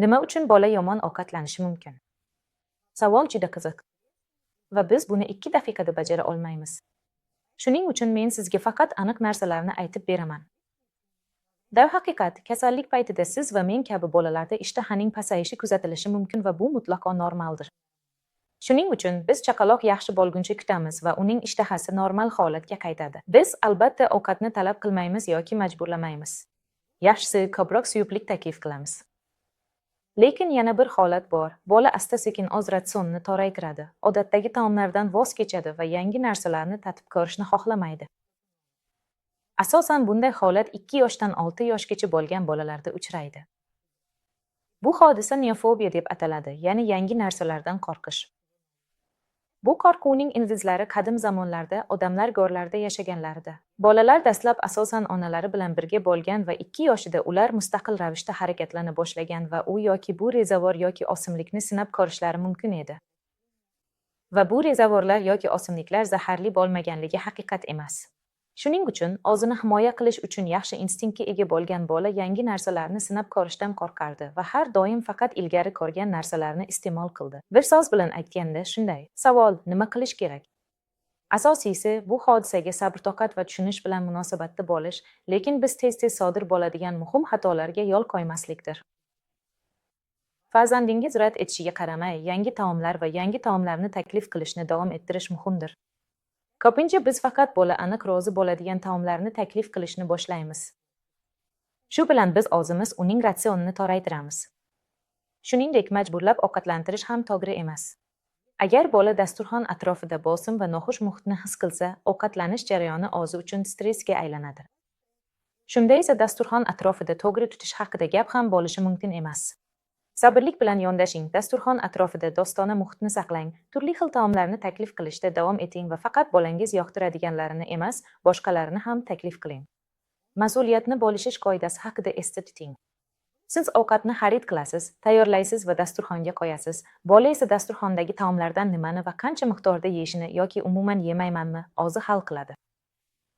Nima uchun bola yomon ovqatlanishi mumkin? Savol juda qiziq. Va biz buni 2 daqiqada bajara olmaymiz. Shuning uchun men sizga faqat aniq narsalarni aytib beraman. Darhaqiqat, kasallik paytida siz va men kabi bolalarda ishtahaning pasayishi kuzatilishi mumkin va bu mutlaqo normaldir. Shuning uchun biz chaqaloq yaxshi bo'lguncha kutamiz va uning ishtahasi normal holatga qaytadi. Biz albatta ovqatni talab qilmaymiz yoki majburlamaymiz. Yaxshisi, ko'proq suyuqlik taklif qilamiz. Lekin yana bir holat bor. Bola asta-sekin o'z ratsionini toraytiradi, odatdagi taomlardan voz kechadi va yangi narsalarni tatib ko'rishni xohlamaydi. Asosan bunday holat 2 yoshdan 6 yoshgacha bo'lgan bolalarda uchraydi. Bu hodisa neofobiya deb ataladi, ya'ni yangi narsalardan qo'rqish. Bu qo'rquvning ildizlari qadim zamonlarda odamlar go'rlarda yashaganlarida. Bolalar dastlab asosan onalari bilan birga bo'lgan va 2 yoshida ular mustaqil ravishda harakatlana boshlagan va u yoki bu rezavor yoki o'simlikni sinab ko'rishlari mumkin edi. Va bu rezavorlar yoki o'simliklar zaharli bo'lmaganligi haqiqat emas. Shuning uchun o'zini himoya qilish uchun yaxshi instinktga ega bo'lgan bola yangi narsalarni sinab ko'rishdan qo'rqardi va har doim faqat ilgari ko'rgan narsalarni iste'mol qildi. Bir so'z bilan aytganda shunday. Savol: nima qilish kerak? Asosiysi, bu hodisaga sabr-toqat va tushunish bilan munosabatda bo'lish, lekin biz tez-tez sodir bo'ladigan muhim xatolarga yo'l qo'ymaslikdir. Farzandingiz rad etishiga qaramay, yangi taomlar va yangi taomlarni taklif qilishni davom ettirish muhimdir. Ko'pincha biz faqat bola aniq rozi bo'ladigan taomlarni taklif qilishni boshlaymiz. Shu bilan biz o'zimiz uning ratsionini toraytiramiz. Shuningdek, majburlab ovqatlantirish ham to'g'ri emas. Agar bola dasturxon atrofida bosim va noxush muhitni his qilsa, ovqatlanish jarayoni o'zi uchun stressga aylanadi. Shunda esa dasturxon atrofida to'g'ri tutish haqida gap ham bo'lishi mumkin emas. Sabrlik bilan yondashing, dasturxon atrofida do'stona muhitni saqlang, turli xil taomlarni taklif qilishda davom eting va faqat bolangiz yoqtiradiganlarini emas, boshqalarini ham taklif qiling. Mas'uliyatni bo'lishish qoidasi haqida esda tuting. Siz ovqatni xarid qilasiz, tayyorlaysiz va dasturxonga qo'yasiz. Bola esa dasturxondagi taomlardan nimani va qancha miqdorda yeyishini yoki umuman yemaymanmi, o'zi hal qiladi.